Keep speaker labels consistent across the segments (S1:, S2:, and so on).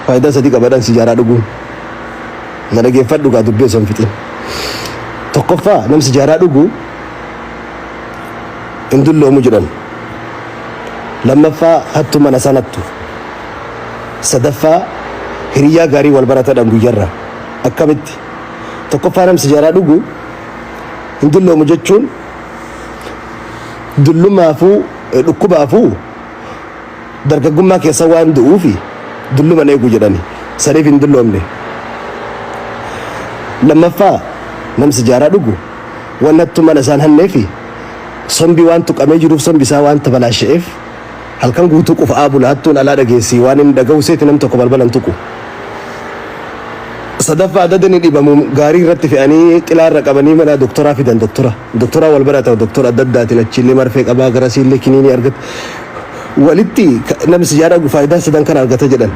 S1: Faayidaa sadii qaba jedhan sijaaraa dhuguun. Na dhageeffadhu gaa dubbii osoo hin fixin. Tokkoffaa nam sijaaraa dhugu hin dulloomu jedhan. Lammaffaa hattu mana sanattu. Sadaffaa hiriyyaa gaarii wal baratadhan guyyarra. Akkamitti? Tokkoffaa nam sijaaraa dhugu hin dulloomu jechuun dullumaafuu dhukkubaafuu dargaggummaa keessa waan du'uufi dulluma hin eegu jedhani. Saniif hin dulloomne. Lammaffaa nam sijaaraa dhugu waan hattu mana isaan hanneefi sombi waan tuqamee jiruuf sombi isaa waan tabalaasha'eef halkan guutuu qufa'aa bula hattuun alaa dhageessi waan inni dhaga'u seeti nam tokko balbala hin tuqu. Sadaffaa adada inni dhibamu gaarii irratti fe'anii xilaa irra qabanii mana doktoraa fidan doktora. Doktoraa wal barata doktora adda addaatiin achiillee marfee qabaa garasiillee kiniinii argata. Walitti namni sijaaraa dhugu faayidaa sadan kana argata jedhan.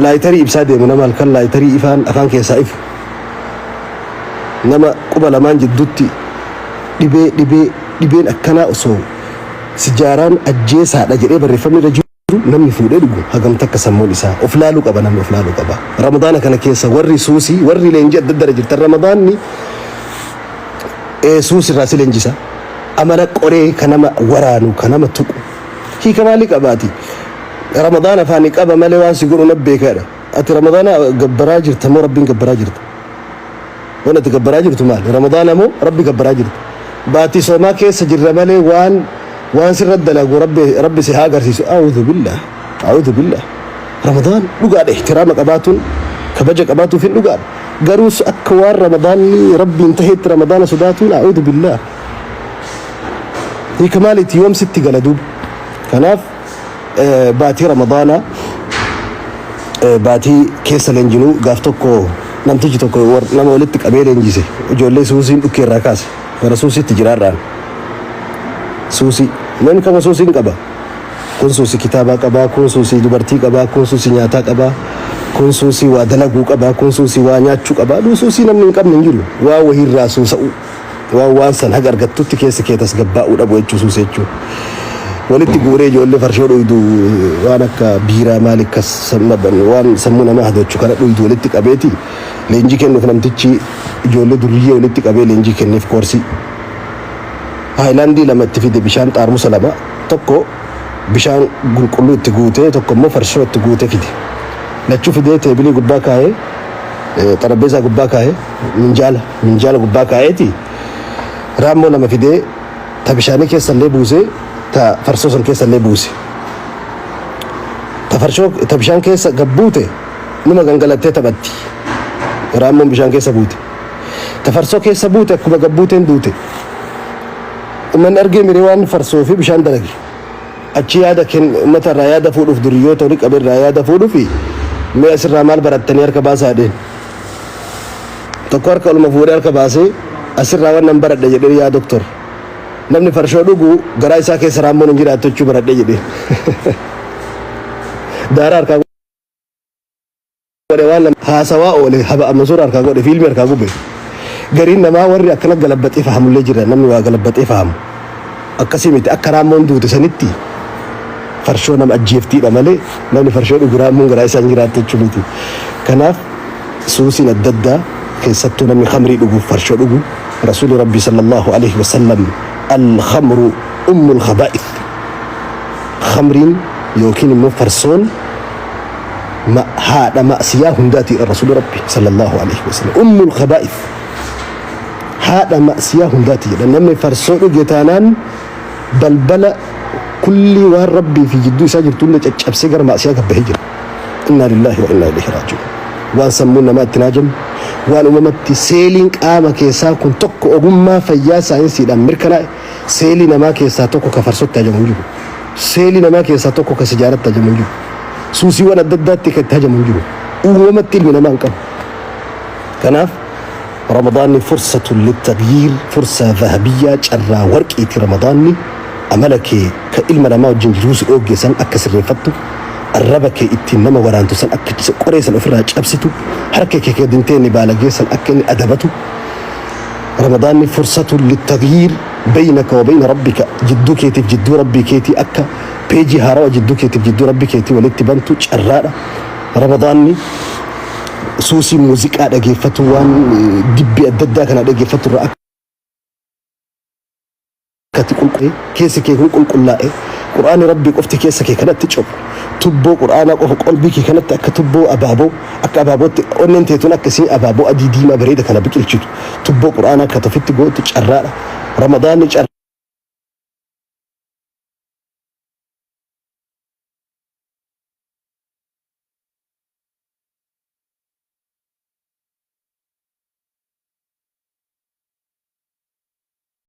S1: Laayitarii ibsaa deemu nama halkan laayitarii ifaan afaan keessaa ifu. Nama quba lamaan jidduutti dhibee dhibee dhibeen akkanaa osoo sijaaraan ajjeesaadha jedhee barreeffamni irra jiru namni fuudhee dhugu hagam takka sammuun isaa of laaluu qaba namni of laaluu qaba. Ramadaana kana keessa warri suusii warri leenjii adda addaa jirtan ramadaanni suus irraa si leenjisa. Amala qoree ka nama waraanu ka nama tuqu hiika maalii qabaati? Ramadaana afaanii qaba malee waan si godhu na beekaadha. Ati ramadaana gabbaraa jirta moo rabbiin gabbaraa jirta? Waan ati gabbaraa jirtu maali? Ramadaana moo rabbi gabbaraa jirta? Baatii soomaa keessa jirra malee waan waan sirra dalagu rabbi rabbi si haa agarsiisu. A'uudhu billah. A'uudhu billah. Ramadaan dhugaadha ihtiraama qabaatuun kabaja qabaatuuf hin dhugaadha. Garuu akka waan ramadaanni rabbiin taheetti ramadaana sodaatuun a'uudhu billah. Hiika maaliiti yoom sitti gala duuba? Kanaaf baatii ramadaanaa baatii keessa leenjinuu gaaf tokko namtichi tokko nama walitti qabee leenjise ijoollee suusiin dhukkee irraa kaase gara suusiitti jiraarraan suusii namni kama suusiin qaba kun suusii kitaabaa qabaa kun suusii dubartii qabaa kun suusii nyaataa qabaa kun suusii waa dalaguu qabaa kun suusii waa nyaachuu qabaa duu suusii namni hin qabne hin jiru waa wahiirraa suusa'uu waan waan san haga argattutti keessa kee tasgabbaa'uu dhabu jechuu suusii jechuun. Walitti guuree ijoollee farshoo dhuydu waan akka biiraa maal akkas waan sammuu namaa hadoochu kana dhuydu walitti qabeeti leenjii kennuuf namtichi ijoollee duriyyee walitti qabee leenjii kenneef koorsii. Haayilaandii lama itti fide bishaan xaarmusa lama tokko bishaan qulqulluu itti guutee tokko immoo farshoo itti guutee fide. Lachuu fidee teebilii gubbaa kaa'ee xarabbeessaa gubbaa kaa'ee minjaala minjaala gubbaa kaa'eeti raammoo lama fidee ta bishaanii keessa illee buusee ta farsoo san keessa illee buuse. Ta farshoo ta bishaan keessa gad buute numa gangalattee taphatti. Raammoon bishaan keessa buute. Ta farsoo keessa buute akkuma gad buuteen duute. Uummanni argee miree waan farsoo fi bishaan dalage. Achi yaada uummata irraa yaada fuudhuuf duriyyoota olii qabe irraa yaada fuudhuuf mee asirraa maal barattanii harka baasaa jedheen. Tokko harka oluma fuudhee harka baasee asirraa waan nan baradhe jedhee yaa doktor. Namni farshoo dhugu garaa isaa keessa raammoon hin jiraattu jechuu baradhe jedhee. Daaraa harkaa godhe waan haasawaa oole haba amma suura harkaa godhe fiilmii harkaa gube. Gariin namaa warri akkana galabbaxee fahamullee jira namni waa galabbaxee fahamu. Akkasii miti akka raammoon duute sanitti farshoo nama ajjeeftiidha malee namni farshoo dhugu raammoon garaa isaa hin jiraattu jechuu miti. Kanaaf suusiin adda addaa keessattuu namni khamrii dhugu farshoo dhugu rasuuli rabbii sallallahu alaihi wasallam al-khamru ummul khabaa'ith khamriin yookiin immoo farsoon haadha ma'siyaa hundaati rasuuli rabbi sallallahu alaihi wasallam ummul khabaa'ith haadha ma'siyaa hundaati jedha namni farsoo dhuge taanaan balbala kullii waan rabbii fi jidduu isaa jirtu hunda caccabsee gara ma'siyaa gabbahee jira. Innaa lillaahi wa innaa ilayhi raaji'uun. Waan sammuun namaa itti naajamu, waan uumamatti seeliin qaama keessaa kun tokko ogummaa fayyaa saayinsiidhaan mirkanaa'e seelii namaa keessaa tokko ka farsootti hajamu hin jiru. Seelii namaa keessaa tokko ka sijaaratti hajamu hin jiru. Suusiiwwan adda addaatti ka itti hajamu hin jiru. Uumamatti ilmi namaa hin qabu. Kanaaf Ramadaanni fursatun littaghyiir fursaa dhahabiyyaa carraa warqiiti Ramadaanni amala kee ka ilma namaa wajjin jiruu si dhoogge san akka sirreeffattu arraba kee ittiin nama waraantu san akka qoree san ofirraa cabsitu harka kee gad hin teenne baalagee san akka inni adabatu Ramadaanni fursatun littaghyiir Beynaka wa beyna rabbika, jidduu keetiif jidduu Rabbii keetii akka peejii haarawa jidduu keetiif jidduu Rabbi keetii walitti bantu carraadha. Ramadaanni suusii muuziqaa dhageeffatu, waan dibbii adda addaa kana dhageeffatu irraa akka ati qulqullaa'e, keessi kee kun qulqullaa'e, Qur'aanni Rabbii qofti keessa kee kanatti cobu, tubboo Qur'aanaa qofa qalbii kee kanatti akka tubboo abaaboo, akka abaabootti onneen teetun akka isiin abaaboo adii diimaa bareeda kana biqilchitu, tubboo Qur'aanaa akka ofitti gootu carraadha. Ramadaanni carraa.